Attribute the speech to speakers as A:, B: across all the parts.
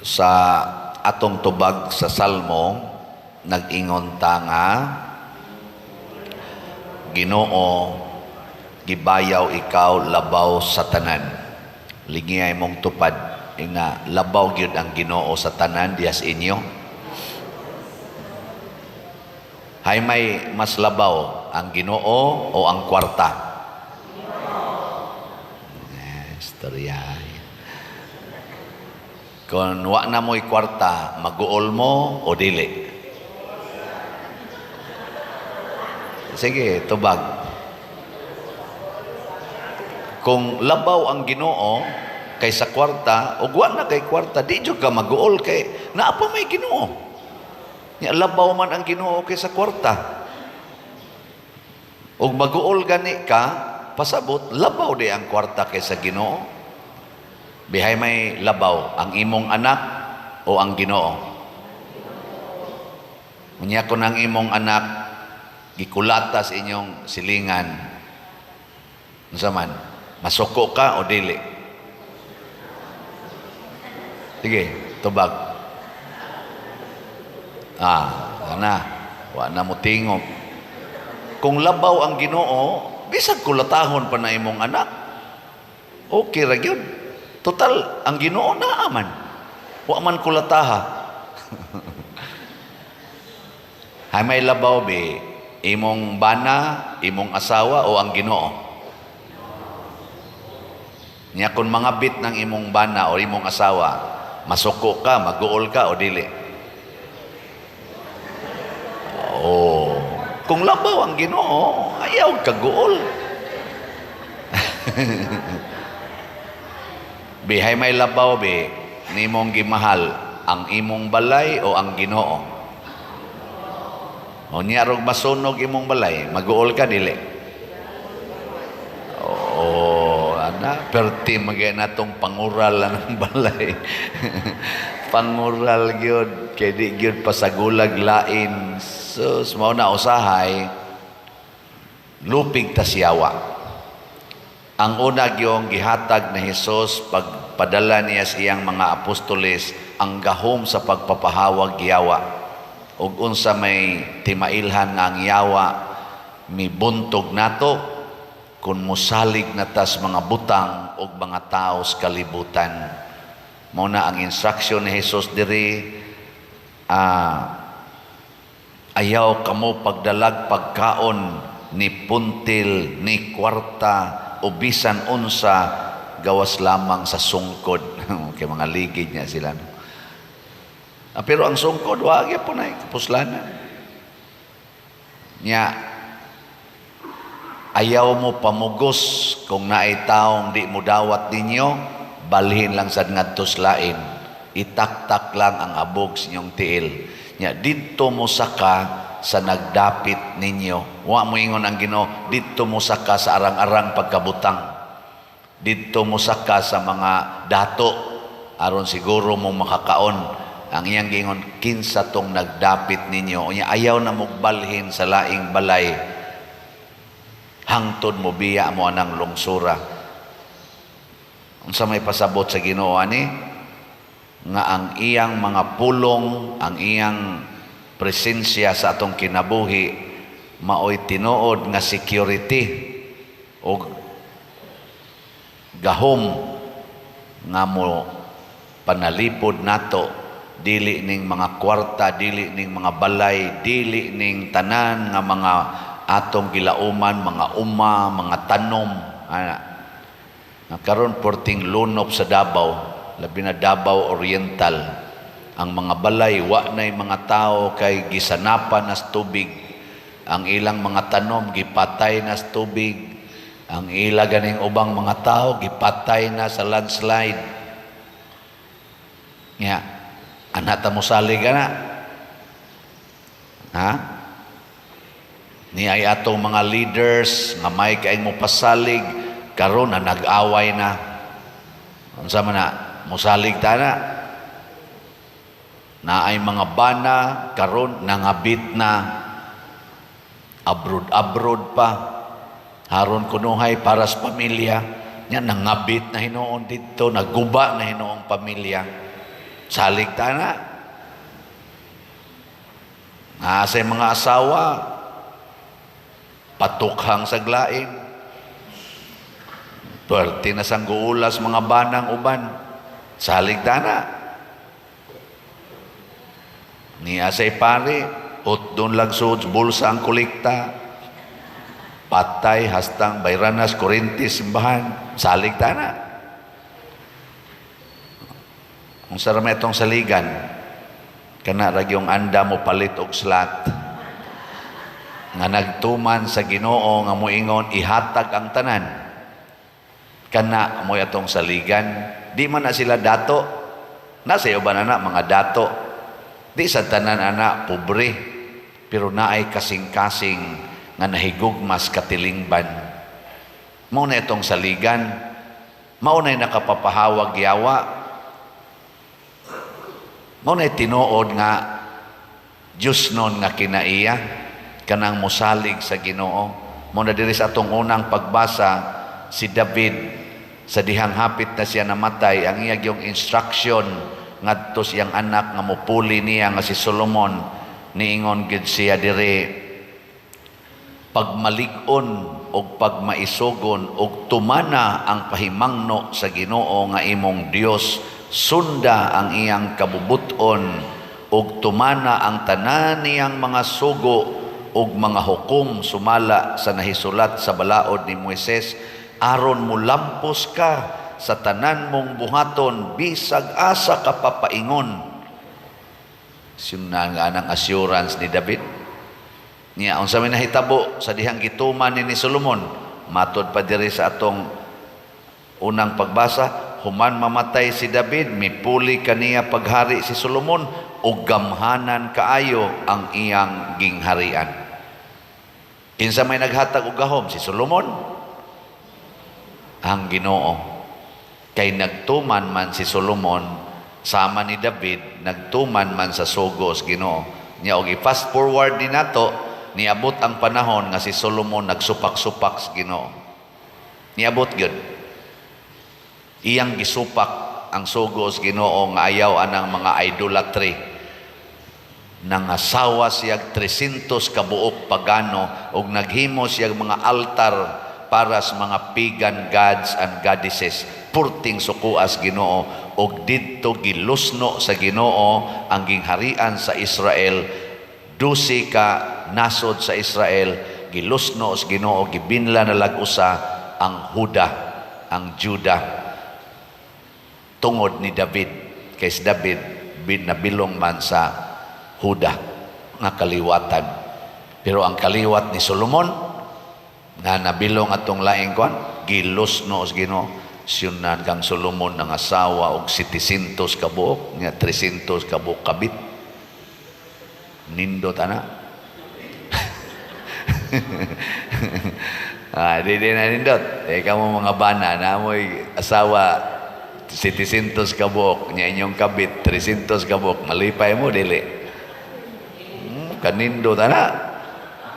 A: Sa atong tubag sa Salmo, nag-ingon ta nga, "Ginoo, gibayaw ikaw labaw sa tanan." Lingiyay mong tupad nga labaw gyud ang Ginoo sa tanan diha sa inyo. Hay may mas labaw, ang Ginoo o ang kwarta? Eh, istorya. Kung wa na mo'y kwarta, maguol mo o dili? Sige, tubag. Kung labaw ang Ginoo kaysa kwarta, ug wa na kay kwarta, di jud ka maguol kay naa pa may Ginoo. Nya labaw man ang Ginoo kaysa kwarta. Ug maguol gani ka, pasabot labaw di ang kwarta kaysa Ginoo. Bihay may labaw, ang imong anak o ang Ginoo? Unya kun ang imong anak gikulata sa inyong silingan, unsa man, masuko ka o dili? Sige, tubag. Ah, ana, wa na mo tingog. Kung labaw ang Ginoo, bisag kulatahon pa na imong anak, okay ra gyud. Total, ang Ginoo naa man. Wa man kulataha. Hay may labaw be, imong bana, imong asawa o ang Ginoo? Nya kung mga bit ng imong bana o imong asawa, masuko ka, maguol ka o dili? Oh, kung labaw ang Ginoo, ayaw kaguol. Bihay may labaw be, nimong gimahal ang imong balay o ang Ginoo? O niya rog masunog imong balay, maguol ka dili? Oo, ana, perti magay natong pangural ng balay. Pangural gyud, kay di gyud pasagulag lain. Sus, mao na usahay lupig ta siyawa. Ang una gyong gihatag ni Hesus pagpadala niya sa iyang mga apostoles ang gahom sa pagpapahawag yawa. Ug unsa may timailhan nga ang yawa mibuntog nato kung mosalig na tas mga butang ug mga tao sa kalibutan. Mao na ang instruction ni Hesus diri, ayaw kamo pagdalag pagkaon, ni puntil, ni kwarta, o bisan unsa gawas lamang sa sungkod. Kay mga ligid niya sila. No? Pero ang sungkod, wa gyapon na kapuslanan. Nya, ayaw mo pamugos kung naay taong di mo dawat ninyo, balhin lang sad ngadto sa lain. Itaktak lang ang abog sa inyong tiil. Nya, didto mo saka sa nagdapit ninyo. Wa mo ingon ang Ginoo, didto mo saka sa arang-arang pagkabutang. Didto mo saka sa mga dato aron siguro mo makakaon. Ang iyang giingon, kinsa tong nagdapit ninyo. Unya ayaw na mugbalhin sa laing balay hangtod mo biya mo anang lungsura. Unsa may pasabot sa Ginoo ani? Nga ang iyang mga pulong, ang iyang presensya sa atong kinabuhi maoy tinuod nga security o gahom nga mo panalipod nato, dili ning mga kwarta, dili ning mga balay, dili ning tanan nga mga atong gilauman, mga uma, mga tanom ana. Nga karon porting lunop sa Davao, labi na Davao Oriental, ang mga balay wa nay mga tao kay gisanapan nas tubig, ang ilang mga tanom gipatay nas tubig, ang ila ganing ubang mga tao gipatay na sa landslide. Nya ana ta mosalig ana, ha? Ni ay atong mga leaders nga may kaing mopasalig karon na nag-away na. Unsa man na mosalig ta na? Naay mga bana karon nangabit na, abroad-abroad pa haron kunuhay para sa pamilya nya, nangabit na hinuon didto, naguba na hinuong pamilya. Salig ta na. Naa say mga asawa, patukhang sa glaing. Puwerte na sang guulas mga banang uban. Salig ta na. Nia say pare, utdon lang sud bulsa ang kolekta. Patay hastang bayranas kuryente simbahan. Salig ta na. Kung sa ramay itong saligan, kana ra gyung anda mo palit og slot nga nagtuman sa Ginoo nga moingon ihatag ang tanan, kana mo'y atong saligan. Di man na sila dato, nasa iyo ba na mga dato? Di sa tanan ana pobre, pero naay kasing-kasing nga nahigugmas katilingban. Mao na itong saligan, mao na nakapapahawag yawa. Mao na tinuod nga Diyos nun nga kinaiya kanang mosalig sa Ginoo. Mao na diri sa atong unang pagbasa, si David sa dihang hapit na siya namatay, ang iya yung instruction ngadto siyang anak nga mopuli niya nga si Solomon, niingon gid siya diri, pagmalig-on og pagmaisugon og tumana ang pahimangno sa Ginoo nga imong Dios, sunda ang iyang kabubuton ug tumana ang tanan niyang mga sugo ug mga hukom sumala sa nahisulat sa balaod ni Moises, aron molampos ka sa tanan mong buhaton bisag asa ka papaingon. Siyun nga anang assurance ni David niya. Unsa may nahitabo sa dihang gituman ni Solomon? Matod pa diri sa atong unang pagbasa, human mamatay si David, mipuli kaniya paghari si Solomon ug gamhanan kaayo ang iyang gingharian. Kinsa may naghatag og gahom? Si Solomon? Ang Ginoo. Kay nagtuman man si Solomon sama ni David, nagtuman man sa sugo sa Ginoo. Nya og i-fast forward ni nato, niabot ang panahon nga si Solomon nagsupak-supak sa Ginoo. Niabot gyud. Iyang gisupak ang sugo sa Ginoo nga ayaw anang mga idolatry. Nangasawa siyag 300 kabuok pagano ug naghimo siyag mga altar para sa mga pagan gods and goddesses. Purting sukuas Ginoo, ug didto gilusno sa Ginoo ang gingharian sa Israel. 12 ka nasod sa Israel gilusno sa Ginoo, gibinla na lag-usa ang Huda, ang Juda, tungod ni David, kay si David nabilong man sa Huda nga kaliwatan. Pero ang kaliwat ni Solomon nga nabilong atong laing kwan, gilusno sa Ginoo. Siyunan kang Solomon ang asawa og 700 kabuok nga 300 kabuok kabit. Nindot ana. Di na nindot. Eh kamo mga bana na mo'y asawa 700 kabuok nya inyong kabit 300 kabuok, malipay mo dili? Kanindot ana.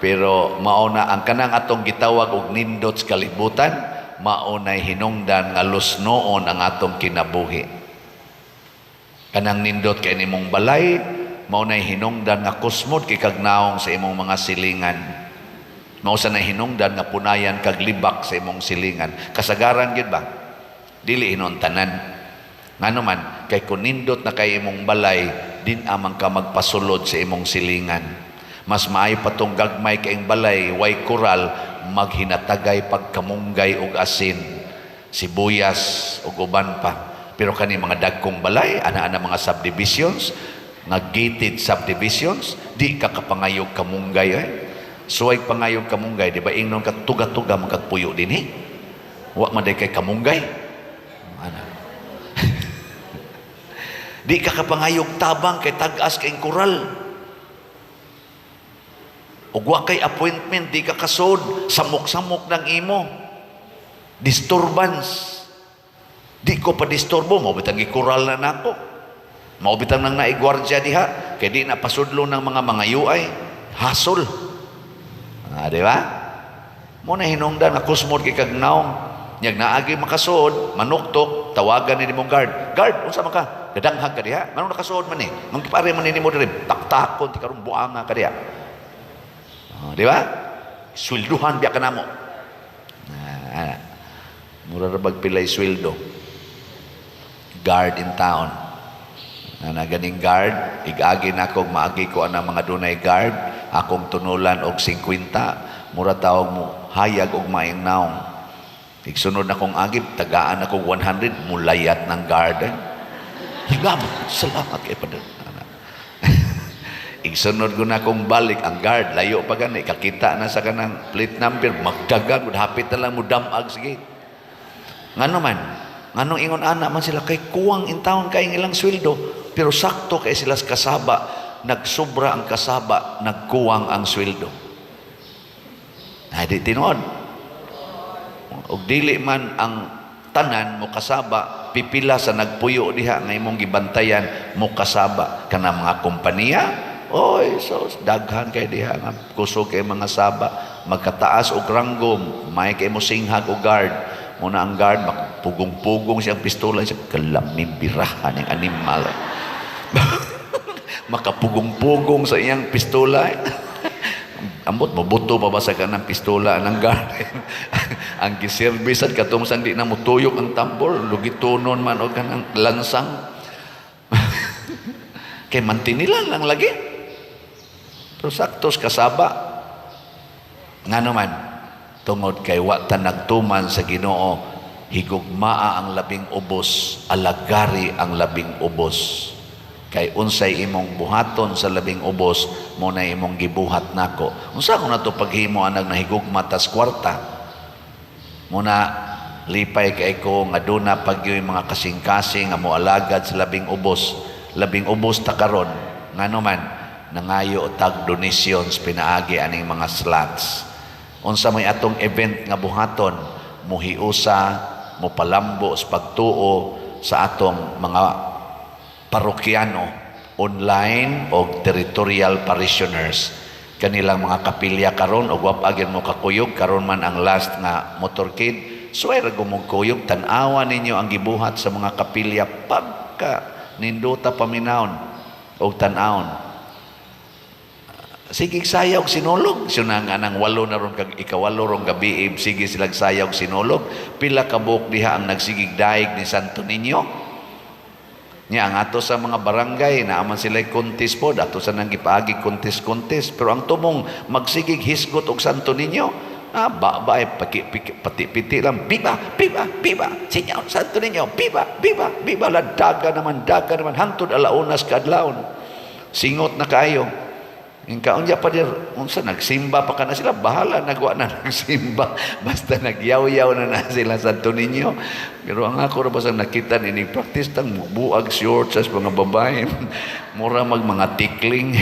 A: Pero mao na ang kanang atong gitawag og nindot sa kalibutan, mao nay hinungdan nga lusnoon ang atong kinabuhi. Kanang nindot kay nimong balay, mao nay hinungdan nga kusmod kay kag naong sa imong mga silingan. Mao sa nay hinungdan nga punayan kag libak sa imong silingan. Kasagaran gyud ba? Dili hinon tanan. Ngano man, kay kun nindot na kay imong balay, din amang ka magpasulod sa imong silingan. Mas maayo pa tong gagmay kaing balay, way kural, maghinatagay pagkamunggay og asin, sibuyas ug uban pa. Pero kani mga dagkong balay, ana-ana mga subdivisions, nga gated subdivisions, di ka kapangayog kamunggay eh. Suway pangayog kamunggay, di ba ingnon ka tuga-tuga magkagpuyo dinhi? Wa man day kay kamunggay. Ana. Di ka kapangayog tabang kay tag-as kay kural. Ug wa kay appointment, di ka kasod, samok-samok ng imo. Disturbance. Di ko pa disturbo, mao bitang gikural na nako. Mao bitang nang naigwardya diha, kay di na pasudlo ng mga mangayuay. Hasol. Di ba? Mo na hinungdan nga kusmod kay kag naong. Nyag naagi makasuod, manuktok, Tawagan ni mong guard. "Guard, unsa man ka? Gadanghag ka diha? Nganong nakasuod man ni? Nganong gipare man ni nimo diri? Taktakon ti karon, buanga ka diha." Oh, di ba? Swelduhan biya ka namo. Ah, mura ra bag pilay sweldo. Guard in town. Na ganing guard, igagi na ko, maagi ko anang mga dunay guard, akong tunulan og 50, mura tawag mo hayag og maayong naong. Igsunod na kong agib, tagaan ako 100, mulayat ng guard. Eh. "Salamat, salamat kay Padre." Igsunod ko na kong balik, ang guard, layo pa gani, kakita na sa kanang plate number, magdagan, hapit na lang mo damag, sige. Ngano man, nganong ingon ana man sila? Kay kuwang in town kay ilang sweldo, pero sakto kay sila sa kasaba, nagsobra ang kasaba, nagkuwang ang sweldo. Ay, di tinuod? Og dili man ang tanan mo kasaba, pipila sa nagpuyo diha nga imong gibantayan mo kasaba. Kana mga kompanya, oy, so daghan kay diha nga kusog kay mga saba, magkataas og ranggo, may kay mo singhag og guard. Muna ang guard magpugong-pugong siyang pistola siya, kalaming birahan ng animal. Makapugong-pugong sa iyang pistola. Ambot, mabuto pa ba sa kanang pistola ng guard? Ang giservisan katong sang di na mutuyok ang tambor, lugitonon man og kanang lansang. Kay mantinila lang lagi. Pero saktos kasaba. Ngano man, tungod kay wa ta nagtuman sa Ginoo, higugmaa ang labing ubos, alagari ang labing ubos. Kay unsay imong buhaton sa labing ubos, mo na imong gibuhat nako. Unsa ko nato paghimo anag nahigugma tas kwarta? Muna lipay kay ko nga duna pagyoy mga kasing-kasing nga moalagad sa labing ubos. Labing ubos ta karon. Ngano man, nangayo tag donations pinaagi aning mga slots. Unsa may atong event nga buhaton, muhiusa, mopalambo sa pagtuo sa atong mga parokyano online o territorial parishioners, kanilang mga kapilya karon. Og wa pa gyud mo kakuyog, karon man ang last nga motorcade, suway ra gumog kuyog. Tan-awa ninyo ang gibuhat sa mga kapilya, pagka nindota paminawon og tan-awon. Sige sayaw og sinulog. Suna nga nang walo na ron kag ikawalo rong gabi, sige silag sayaw og sinulog. Pila ka buok diha ang nagsigig daig ni Santo Niño? Nya ang ato sa mga barangay, naaman sila contest po, ato sa nang gipaagi contest-contest. Pero ang tumong magsigig hisgot og Santo Niño, ah, ba ba ay paki, piki, pati-piti lang, "Viva, viva, viva, Señor Santo Niño, viva, viva, viva," ladaga naman, daga naman, hangtod alaunas kadlawon. Singot na kayo. Yung kaunya pa dir, unsa nagsimba pa ka na sila, bahala nagwa na nagsimba. Basta nagyaw-yaw na na sila Santo Niño. Pero ang ako ra basta nakita ni practice tang buag shorts sa mga babae. Mura mag mga tikling.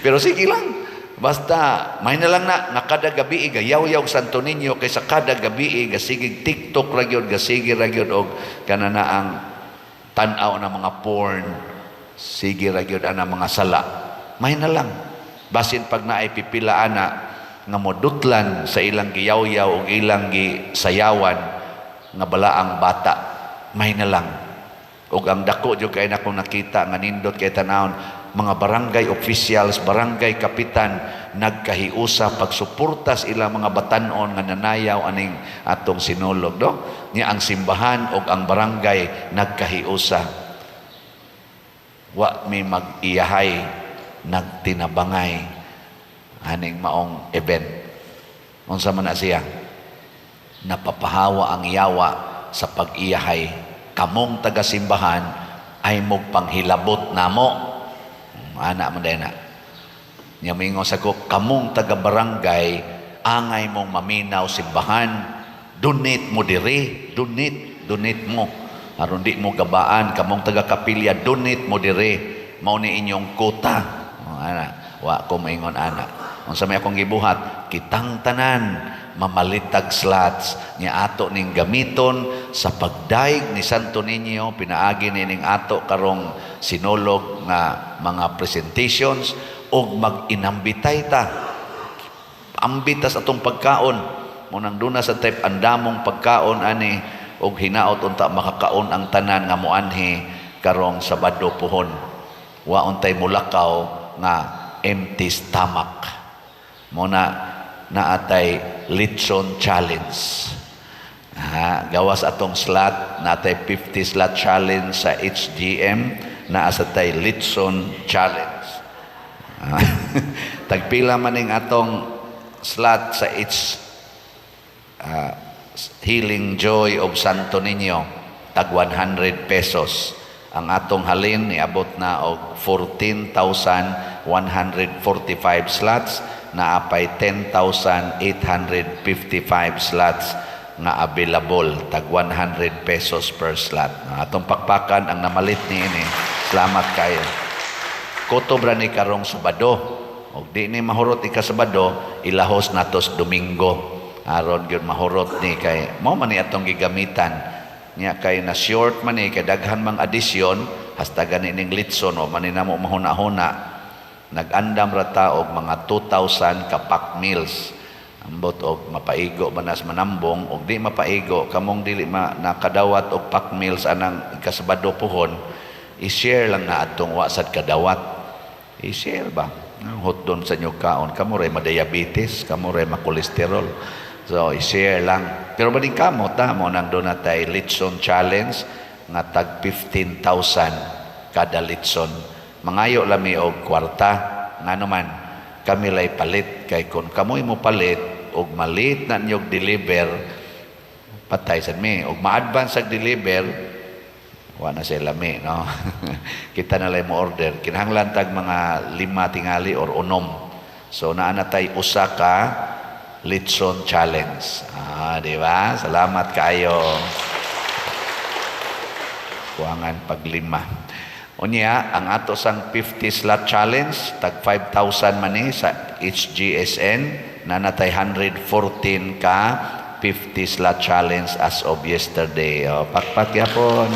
A: Pero sige lang. Basta may na lang na nga kada gabi gayaw-yaw Santo Niño kaysa kada gabi gasigig TikTok ra gyud, gasige ra gyud og kana na ang tan-aw ng mga porn. Sige ra gyud ang mga sala. May na lang. Basin pag naay pipila ana nga modutlan sa ilang giyawyaw o ilang gisayawan nga balaang bata. May na lang. Og ang dako jud kay nakong nakita nga nindot kay tanawon, mga barangay officials, barangay kapitan, nagkahiusa pagsuporta sa ilang mga batanon nga nanayaw aning atong sinulog, no? Nya ang simbahan og ang barangay nagkahiusa. Wa mi mag-iyahay, nagtinabangay aning maong event. Unsa man na siya? Napapahawa ang yawa sa pag-iyahay. Kamong taga-simbahan ay mog panghilabot namo. Ana man na. Nya mingon sa ko, kamong taga-barangay, angay mong maminaw simbahan, donate mo dire, donate, donate mo. Aron di mo gabaan, kamong taga-kapilya, donate mo dire. Mao ni inyong quota. Oh, ana, wa ko maingon ana. Unsa may akong gibuhat, kitang tanan mamalitag slots nya ato ning gamiton sa pagdaig ni Santo Niño pinaagi nining ato karong sinulog nga mga presentations og mag-inambitay ta, ambitas atong pagkaon. Munang duna sa type andamong pagkaon ani. Og hinaot unta makakaon ang tanan nga moanhi karong Sabado puhon. Wa untay mulakaw nga empty stomach. Mao na naatay litson challenge. Ha, gawas atong slot, natay 50 slot challenge sa HGM, naa sa tay litson challenge. Ah, tagpila man ning atong slot sa H Healing Joy of Santo Niño, tag 100 pesos. Ang atong halin niabot na og 14,145 slots, naapay 10,855 slots nga available, tag 100 pesos per slot. Ang atong pakpakan ang namalit niini. Salamat kayo. Kutob ra ni karong Sabado. Og di ni mahurot ika-Sabado, ilahos natos Domingo. Aron gyud mahurot ni kay mao man ni atong gigamitan. Nya kay na short man ni kay daghan mang addition, hasta gani ning litson o man ni namo mahuna-huna. Nag-andam ra ta og mga 2,000 ka pack meals. Ambot og mapaigo ba nas manambong, og di mapaigo kamong dili ma nakadawat og pack meals anang ikasabado puhon, i-share lang na atong wa sad kadawat. I-share ba? Ang hotdon sa inyo kaon, kamo ray ma-diabetes, kamo ray ma-cholesterol. So, i-share lang. Pero baning kamo, ta mo nang doon natay litson challenge nga tag 15,000 kada litson. Mangayo lami og kwarta, ngano man kami lay palit, kay kung kamoy mo palit og malit na ninyog deliver, patay sad mi. Og ma-advance ag deliver, wa na sila lami, no? Kita na lang mo order, kinahanglan tag mga 5 tingali or 6. So naa na tay usa ka litson challenge. Ah, di ba? Salamat kaayo. Kuangan pag 5. Unya, ang ato sang 50 slot challenge, tag 5,000 man ni sa HGSN, na natay 114 ka 50 slot challenge as of yesterday. O, pakpak yapon.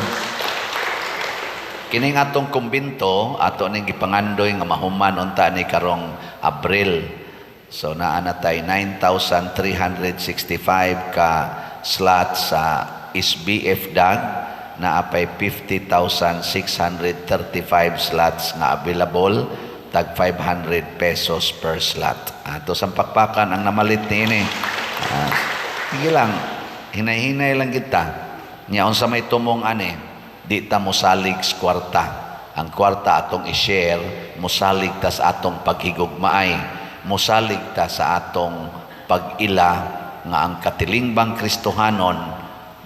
A: Kining atong kumbinto, ato ning gipangandoy nga mahuman unta ni karong Abril. So naa na tay 9,365 ka slot sa SBF DAG, naa pay 50,635 slots nga available, tag 500 pesos per slot. Ato sang pakpakan ang namalit niini. Ah, sige lang, hinay-hinay lang kita. Nya unsa may tumong ani, di ta mosalig sa kwarta. Ang kwarta atong i-share, mosalig ta sa atong paghigugmaay, mosalig ta sa atong pag-ila nga ang katilingbang Kristohanon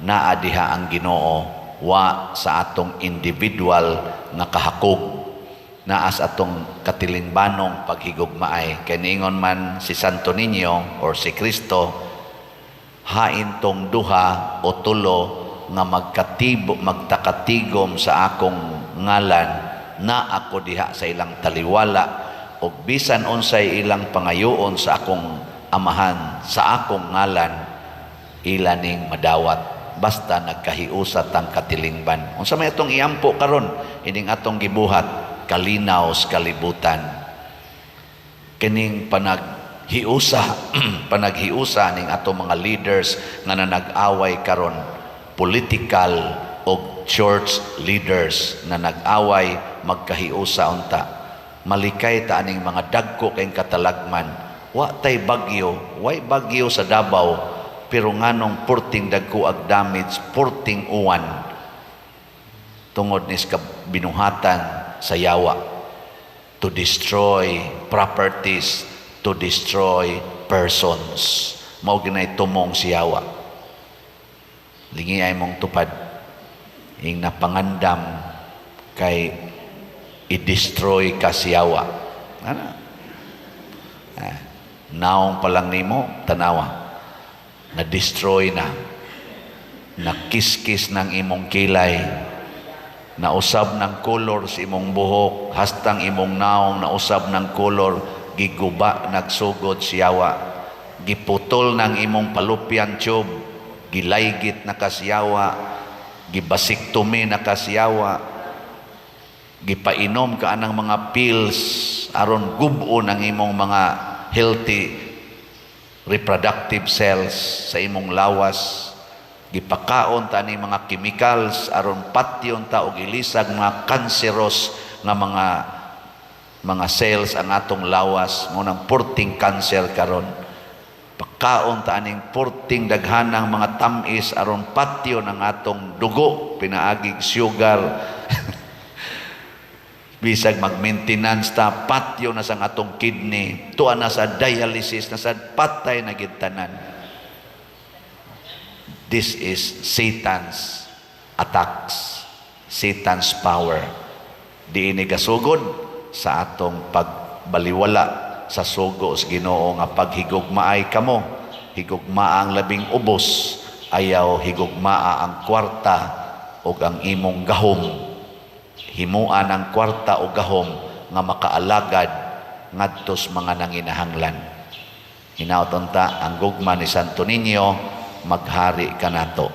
A: naa diha ang Ginoo, wa sa atong individual nga kahakog, naa sa atong katilingbanong paghigugmaay. Kay niingon man si Santo Niño or si Kristo, hain tong duha o tulo nga magkatibo, magtakatigom sa akong ngalan, na ako diha sa ilang taliwala, og bisan unsay ilang pangayoon sa akong amahan sa akong ngalan, ila ning madawat, basta nagkahiusa tang katilingban. Unsa may atong iampo karon, ining atong gibuhat, kalinaw sa kalibutan, kining panaghiusa, panaghiusa ning atong mga leaders nga nanag-away karon, political o church leaders na nag-away, magkahiusa unta, malikay ta aning mga dagko kay katalagman. Wa tay bagyo, way bagyo sa Davao, pero nganong purting dagko ag damage, purting uwan, tungod nis binuhatan sa yawa to destroy properties, to destroy persons. Mao ginay tumong si yawa. Lingi ay mong tupad ing napangandam kay i-destroy ka si yawa. Ana ah, naong pa lang nimo, tanawa, na destroy na, nakiskis ng imong kilay, nausab ng kolor sa imong buhok, hastang imong naong nausab ng kolor, giguba nagsugod siyawa, giputol ng imong fallopian tube, gilaygit na kasiyawa, gibasiktomi na kasiyawa, gipainom ka anang mga pills aron gub-on ang imong mga healthy reproductive cells sa imong lawas. Gipakaon ta ni mga chemicals aron patyon ta og ilisag mga cancerous nga mga cells ang atong lawas, mao nang purting cancer karon. Pakaon ta aning purting daghanang mga tamis aron patyon ang atong dugo pinaagig sugar. Bisag mag-maintenance ta, patyo na sa atong kidney, tuwa na sa dialysis na sa patay na gid tanan. This is Satan's attacks, Satan's power. Diini gasugod sa atong pagbaliwala sa sugo sa Ginoo nga paghigugmaay kamo, higugmaa ang labing ubos, ayaw higugmaa ang kwarta ug ang imong gahom. Himuan ang kwarta o gahom nga makaalagad ngadto sa mga nanginahanglan. Hinaot unta ang gugma ni Santo Niño maghari kanato.